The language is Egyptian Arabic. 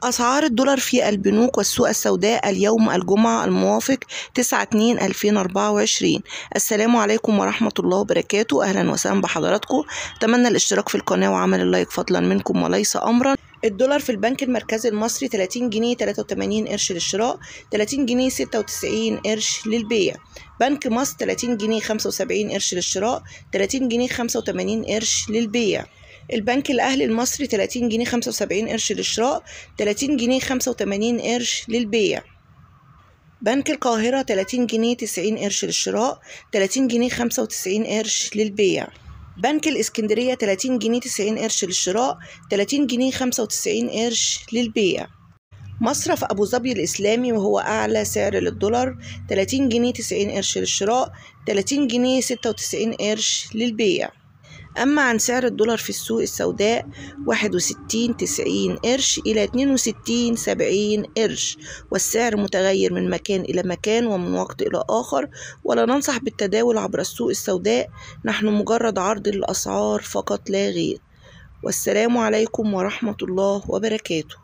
أسعار الدولار في البنوك والسوق السوداء اليوم الجمعة الموافق 9/2/2024. السلام عليكم ورحمة الله وبركاته. أهلا وسهلا بحضراتكم. أتمنى الاشتراك في القناة وعمل اللايك فضلا منكم وليس أمرا. الدولار في البنك المركزي المصري 30 جنيه 83 قرش للشراء، 30 جنيه 96 قرش للبيع. بنك مصر 30 جنيه 75 قرش للشراء، 30 جنيه 85 قرش للبيع. البنك الأهلي المصري 30 جنيه 75 قرش للشراء، 30 جنيه 85 قرش للبيع. بنك القاهرة 30 جنيه 90 قرش للشراء، 30 جنيه 95 قرش للبيع. بنك الإسكندرية 30 جنيه 90 قرش للشراء، 30 جنيه 95 قرش للبيع. مصرف أبو ظبي الإسلامي وهو أعلى سعر للدولار 30 جنيه 90 قرش للشراء، 30 جنيه 96 قرش للبيع. أما عن سعر الدولار في السوق السوداء 61.90 قرش إلى 62.70 قرش، والسعر متغير من مكان إلى مكان ومن وقت إلى آخر، ولا ننصح بالتداول عبر السوق السوداء، نحن مجرد عرض للأسعار فقط لا غير. والسلام عليكم ورحمة الله وبركاته.